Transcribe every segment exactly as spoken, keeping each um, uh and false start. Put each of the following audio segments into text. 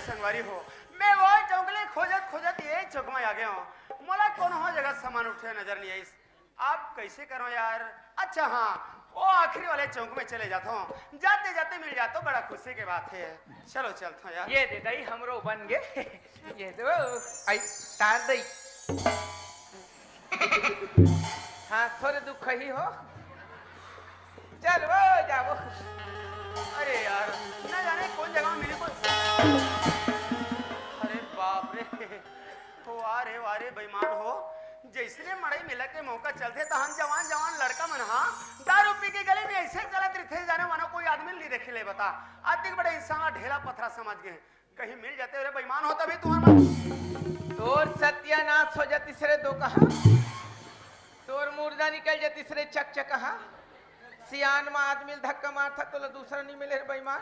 संगवारी हो, मैं वो चौक ले खोजत खोजत ये चौक में आ गया हूँ। मोला कोनो जगह सामान उठे नजर नहीं आइस। आप कैसे करो यार? अच्छा हाँ, वो आखिरी वाले चौक में चले जाता हूँ, जाते जाते मिल जाता हूँ, बड़ा खुशी की बात है। चलो चलता हूँ यार। ये दे दई, हमरो बन गे। ये दो। आई, तार दई। हाँ, थोड़े दुख ही हो। चल वो जाओ। अरे यार, ना जाने कौन जगह में मिली कोई। अरे बाप रे, वाह रे वाह रे, बेईमान हो। जैसने मड़ई मिला के मौका चलथे, तहन जवान जवान लड़का मन हा दारू पी के गली में ऐसे चलत रहिथे, जाने मानो कोई आदमी नहीं देखे ले। बता, अतिक बड़े इंसान ला ढेला पथरा समझ गए। कहीं मिल जाते रे बेईमान हो तभी तुहर मन। तोर सत्यानाश हो जातिस रे दोकहा। तोर मुर्दा निकल जातिस रे चकचकहा। सियान म आदमी ल धक्का मारथा, तोला दूसरा नहीं मिले रे बेईमान।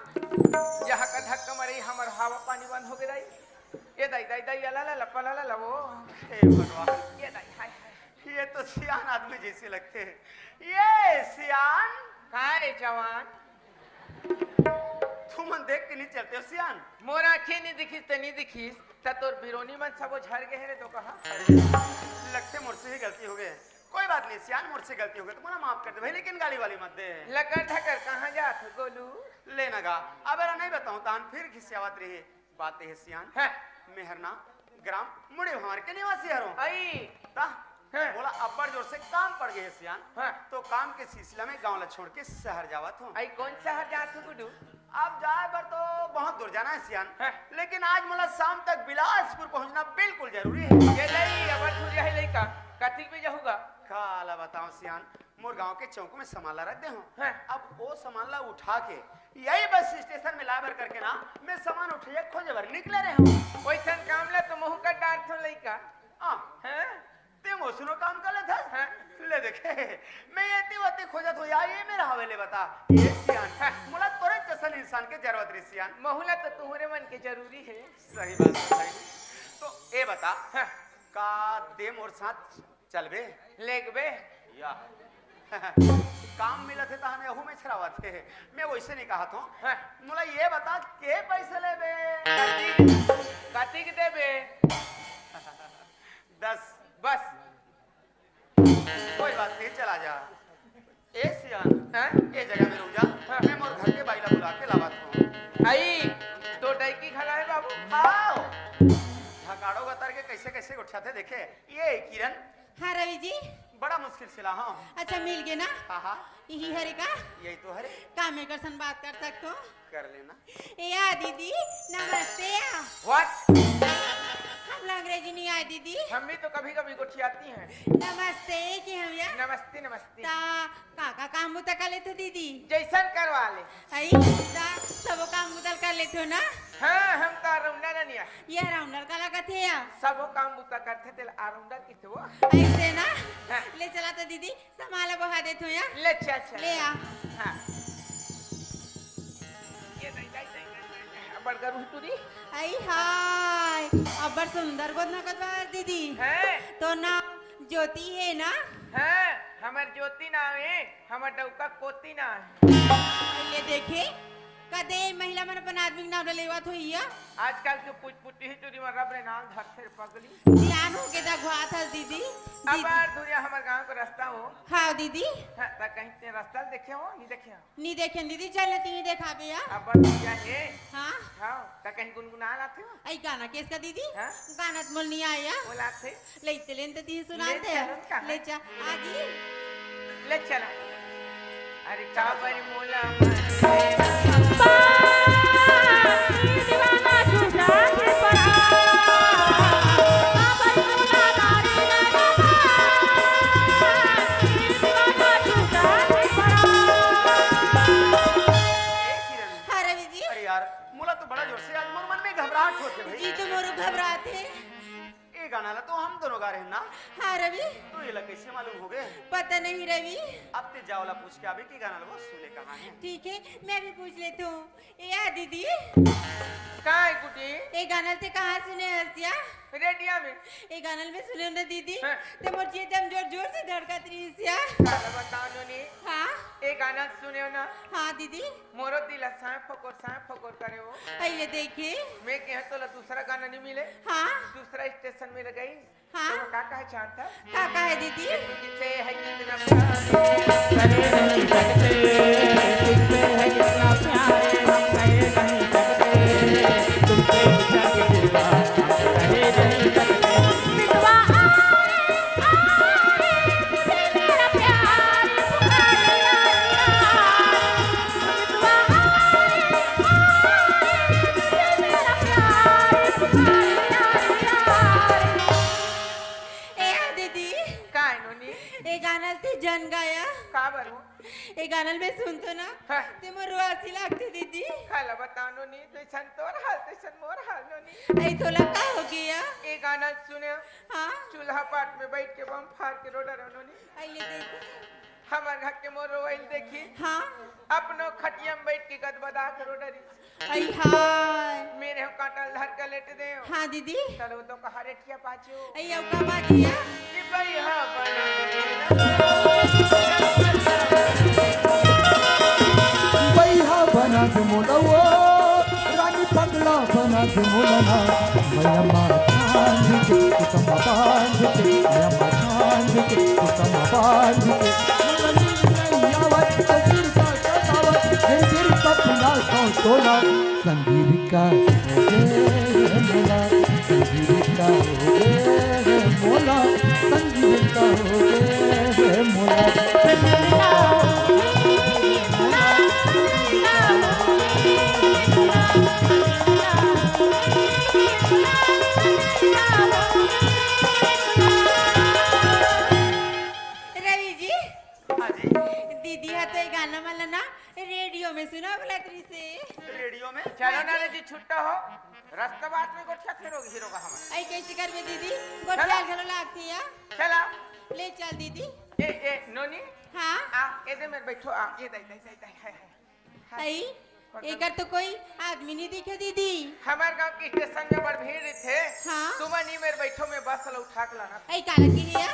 यहाँ का धक्का मारे, हमर हवा पानी बंद हो गए दाई। ये दाई, दाई, दाई, अला, ला, ला, पला, ला, ला, वो। हे भगवान, ये दाई, हाय, हाय। ये तो सियान आदमी जैसे लगते हैं। ये सियान। का रे जवान? तुमन देख के नहीं चलते हो सियान? मोर आँखें नहीं दिखिस त नहीं दिखिस, त तोर बिरोनी मन सबो झर गए रे दोकहा। लगथे मोर से ही गलती हो गए। कोई बात नहीं सियान, मोर से गलती हो गए तो मोला माफ कर दे भाई, लेकिन गाली वाली मत दे। लकर धकर कहाँ जात हो गोलू? ले ना गा, अब एला नहीं बताऊं, तहन फिर घिसियावत रही। बात है सियान, हाँ। मेहरना ग्राम मुड़े भांवर के निवासी हरो। आई। ता, हाँ। मोला अब्बड़ जोर से काम पड़ गए सियान। हाँ। तो काम के सिलसिला में गांव ला छोड़ के शहर जावत हूँ। आई, कौन शहर जात हो गुडू? अब जाए बर तो बहुत दूर जाना है सियान, हाँ। लेकिन आज मोला शाम तक बिलासपुर पहुंचना बिल्कुल जरूरी है। ये नहीं, अब तू यही लइका, कतिक भी जाहूगा? काला बताओ सियान, मोर गांव के चौक में सामान ला रख दे हूँ। हाँ। अब वो सामान ला उठा के यही बस स्टेशन में लाए बर करके ना, मैं सामान उठे खोजे बर निकले रहे हूँ। वैसन काम ला तो महू कर डारथो लइका। हाँ। हाँ। ते मोसनो काम कर लेथस? हाँ। ले देखे, मैं ये ती वती खोजत हो, या ये मेरा हवेले बता। ये सियान, हाँ। मोला तोरे जैसन इंसान के जरूरत रे सियान। महू ला तो तुहरे मन के जरूरी है। सही बात है भाई। तो ये बता, हाँ। का ते मोर साथ चलबे? लेगबे? या। काम मिलत हे तहन एहू में छरावत हे। मैं वैसे नहीं कहत हूँ। हाँ। मोला ये बता के पैसे लेबे? कतिक, कतिक देबे? दस। बस। कोई बात नहीं, चला जा। ए सियान, हाँ? ए जगह में रुक जा। हाँ। मैं मोर घर के बाई ला बुला के लावत हूँ। आई, तो डैकी घला है बाबू। आओ। झकाड़ो गतर के कैसे कैसे गोठियाथे देखे। ये किरण। हाँ रवि जी। बड़ा मुश्किल से ला, हाँ। अच्छा, मिल गए ना? हाँ, हाँ। यही हरे का? यही तो हरे। का मैं कर सन बात कर सकतो? कर लेना। या दीदी, नमस्ते या। What? हमला अंग्रेजी नहीं आए दीदी। हम भी तो कभी-कभी गोठियाती हैं। नमस्ते कि हम या? नमस्ते, नमस्ते। ता का का काम बुता कर लेथो दीदी? जैसन करवा ले। आई, ता सबो काम बुता कर लेथो ना? हाँ, हम तो all-rounder ननिया। ये all-rounder काला कथे या? सबो काम बुता करथे, तेला all-rounder किथे वो? ऐसे ना? हाँ। ले चला तो दीदी, सामान ला बोहा देथो या। ले चल, चल। ले आ। हाँ। ये दई, दई, दई, दई, दई, दई। अब्बड़ गरू टूरी। आई हाय, अब्बड़ सुंदर गोद ना गोद बार दीदी। हैं? तो ना ज्योति है ना? हैं, हमर ज्योति नाम है, हमर डौका कोती नाम है। पहले देखे, कदे महिला मन अपन आदमी के नाम ले लेवत होई या? आजकल के पुचपुटी ही टूरी में रब रे नाम धरथे रे पगली। सियान होके त अघुआत हस दीदी। अब दीदी। आर दुनिया हमर गांव के रास्ता हो। हाँ दीदी। हाँ, त कहीं ते रास्ता देखे हो, नहीं देखे हो? नहीं देखे दीदी, चल ना तीन देखाबे या। अब दुनिया हे। हाँ। हाँ, त कहीं गुनगुना लाथे हो? आई गाना केस का दीदी? हाँ? गाना त मोल नहीं आया। बोलाथे। ले चलेन त तीन सुना ले दे। चलो कहाँ? ले चा, आजी। ले चला। अरे काबर मोला मन हाँ, रवि जी। अरे यार, मोला तो बड़ा जोर से आज मोर मन में घबराहट होत हे भाई। जी, तो मोरो घबरात हे। ए गाना ला तो हम दोनों गा रहे हैं ना? हाँ, रवि। तो ये ला कैसे मालूम हो गए? पता नहीं, रवि। अब ते जाओ ला पूछ के आबे कि गाना ला वो सुने कहाँ है? ठीक है, मैं भी पूछ लेती हूँ। या दीदी। काय गुड्डी? ए गाना ल ते कहाँ सुने हस या? रेडियो में। ए गाना ल मैं सुने ना दीदी। हाँ। ते मोर जिया एकदम जोर जोर से धड़कत रहिस या। काला बताओ नोनी। हाँ। ए गाना ल सुने हो ना? हाँ दीदी। मोरो दिल सांय फकोर सांय फकोर करे हो। अइले देखे। मैं कहे तोला दूसरा गाना नहीं मिले। हाँ। दूसरा स्टेशन में लगाई। हाँ। तो का कहे चाहता? का कहे दीदी? कि तुझसे है कितना प्यार। करे नहीं सकते, तुझसे है कितना प्यार, हम कहे नहीं सकते, तुमसे जग के बात हम कहे नहीं सकते। मितवा आए, आए, तुझे मेरा प्यार पुकारे, आए, आए। मितवा आए, आए, तुझे मेरा प्यार पुकारे, आए, आए। ए दीदी। काय नोनी? ए गाना ल ते जन गाया। का बरू? ए गाना ल मैं सुनतो ना, हाँ। ते मोर रोवासी लागथे दीदी। काला बताओ नोनी, तइसन तोर हाल, तइसन मोर हाल नोनी। अई तोला का हो गया? ए गाना ल सुने, हाँ। चूल्हा पाट में बैठ के बम फार के रो डरो नोनी। अइले देखो। हमर घर के मोर रोवइल देखी। हाँ। अपनो खटिया में बैठ के गदबदा के रो डरी। अई हाय। मेरे हो कांटा ल धर के लेट दे हो। हाँ दीदी। चलो तो कहा रेठिया पाछू। अई अउ का बात या? कि बइहा बना दे मोला वो, रानी पगला बना दे मोला ना। मैं अम्मा चांद के, तू कमा बांध के, मैं अम्मा चांद के, तू कमा बांध के। संगीत का हो गे रे मोला, संगीत का हो गे रे मोला, संगीत का हो गे रे मोला। रवि जी, हाँ जी। दीदी हा तो ये गाना मन ला ना रेडियो में सुना बोलत रहिसे। रेडियो में? चलो ना रे जी, छुट्टा हो। रास्ता बात में गोठिया फेरोगे हीरो का हमार। अई कैसे करबे दीदी? गोठिया चलो। घलो लागथे या। चला। ले चल दीदी। ए, ए, नोनी। हाँ? आ, ए दे मेरे बैठो, आ, ये दे, दे, दे, दे, है, है। हाँ। अई, पकड़। एकर तो कोई आदमी नहीं दिखे दीदी। हमार गांव के स्टेशन में बड़ भीड़ रहिथे। हाँ। तुमन ही मेरे बैठो में बस ला उठा के लाना। अई काला की है या?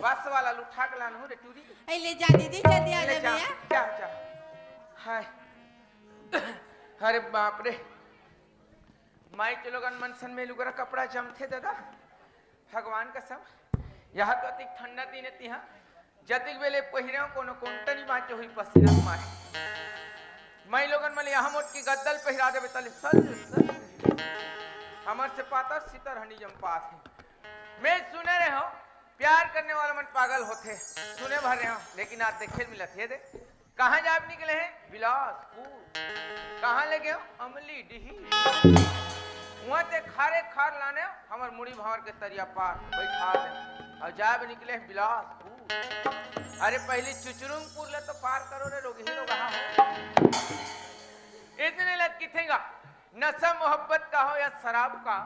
बस वाला ला उठा के लाना हो रे टूरी। अई ले जा दीदी, जल्दी आ ले जा जा, भैया। जा, जा। हाय। अरे बाप रे। माई के लोगन मन सन में लुगरा कपड़ा जमथे दादा। भगवान कसम। यहाँ तो अतिक ठंडा दिन हे तिहाँ। जतिक बेले पहिरे हो कोनो कोंटा नी बांचे होही पसीना के मारे। माई लोगन मन यहाँ मोट की गद्दा ल पहिरा देबे तले सल, सल। हमर से पातर सितर हनी जम पात हे। मैं सुने रहे हो, प्यार करने वाला मन पागल होथे, सुने भर रहे हो, लेकिन आज देखे ल मिलत हे दे। कहाँ जाब निकले हैं? बिलासपुर। कहाँ ले गए हो? अमली डीही। वहाँ ते खारे खार लाने, हमर मुड़ी भावर के तरिया पार बैठा दे। और जाब निकले हैं बिलासपुर। अरे पहली चुचरुंगपुर ले तो पार करो रे, रोगही रोगहा हो। इतने लत किथेगा, नशा मोहब्बत का हो या शराब का,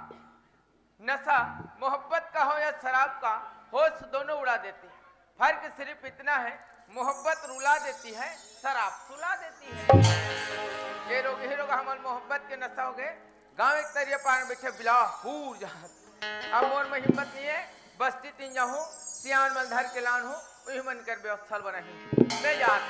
नशा मोहब्बत का हो या शराब का, होश दोनों उड़ा देती है। फर्क सिर्फ इतना है, मोहब्बत रुला देती है, शराब सुला देती है। ये रोगही रोगहा मन मोहब्बत के नशा हो गए। गांव एक तरिया पार में बैठे बिलासपुर जहां। अब मोर में हिम्मत नहीं है, बस्ती तीन जाहूं, सियान मन धर के लान हूं, वही मन कर व्यवस्था बनाही। मैं जात।